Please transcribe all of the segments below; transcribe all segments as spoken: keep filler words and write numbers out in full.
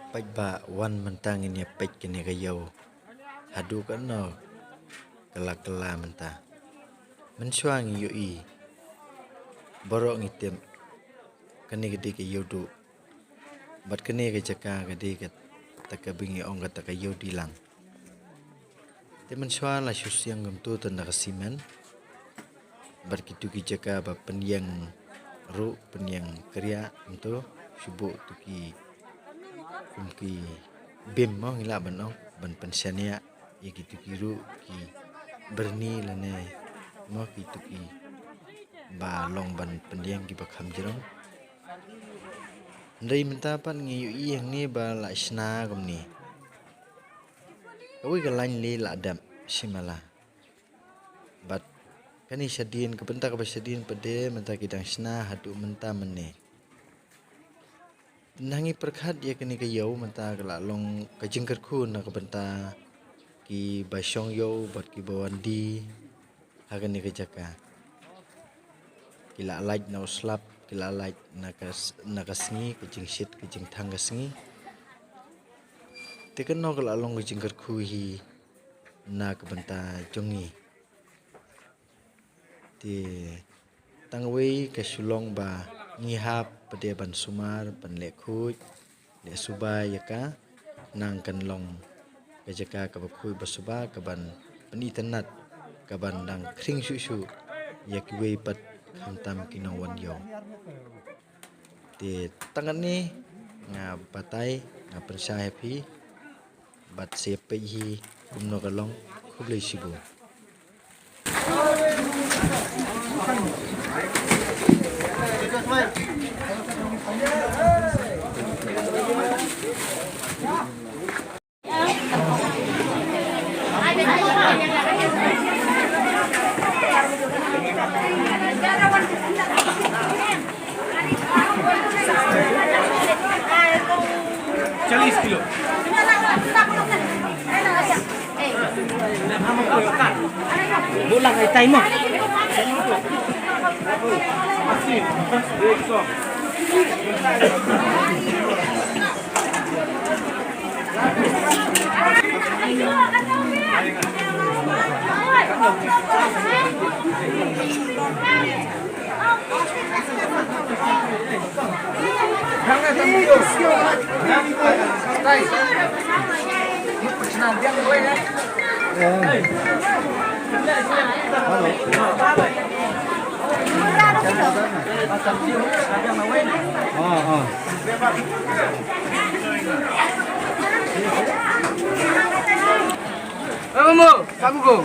Paidbah, wan mynta ngin ïa peit kane ka ïew haduh katno ka la kylla mynta. Mynshuwa ngi ïohi, baroh ngi tip kane ka dei ka ïew duh, bad kane ka jaka ka dei kata kaba ngi ong kata ka ïew dilang. Te mynshuwa la shu siang kumto tang da ka simen bad kito ki jaka ba pynïeng ruh, pynïeng kriah kumto, shu buh kito ki, kum ki beam mo ngi lah ban ong, ban pynshaniah ïa kito ki ruh ki byrni lane mo kito kiba long ban pynïeng kiba kham jrong. Hynrei mynta pat ngi ïohi hangne ba la shna kumne. Kawei ka lain lei la dep shim la. Bad kane shadien, ka bynta kaba shadien pat de mynta ki dang shna haduh mynta mynne. Te ngi pyrkhat ïa kane ka ïew mynta ka la long ka jingkyrkhu na ka bynta kiba shong ïew bad kiba wan die ha kane ka jaka. Ki la lait na u slap, ki la lait na ka s-, na ka sngi, ka jingshit ka jingthang ka sngi. Te kano ka la long ka jingkyrkhu hi na ka bynta jong ngi. Te tang wei ka shu long ba ngi hap pat de ban sumar, ban leh khuid, leh suba ïa ka, nang kan long ka jaka kaba khuid ba suba, kaban pynitynnad, kaban dang khring shuh shuh ïa kiwei pat khamtam ki nongwan ïew. Te tang katne nga batai, nga pynshai ha phi bad sa peit hi kumno ka long. Khublei shibun. चालीस किलो। Bolang ai tai mo. अस्सी, एक सौ। Eh, Momo, kamu go.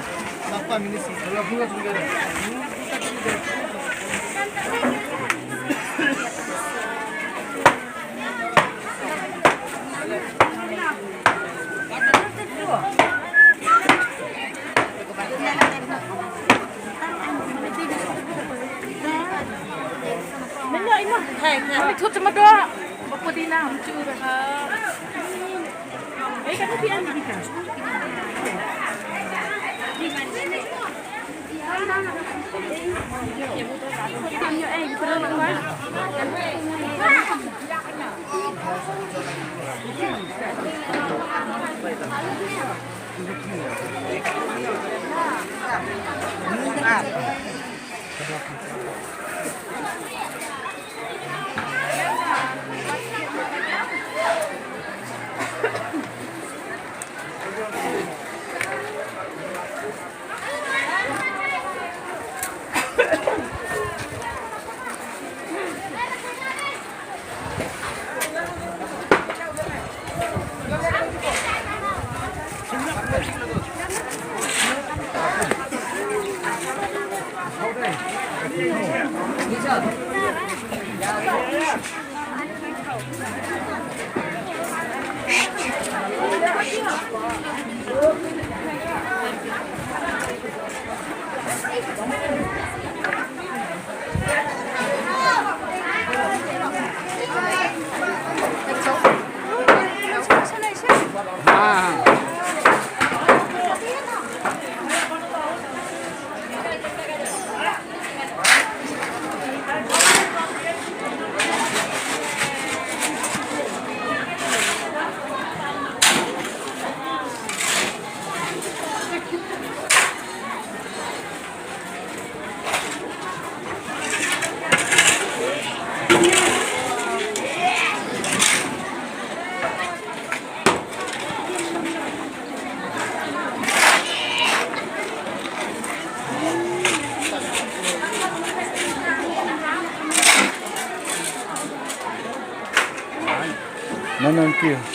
No, no, thank you.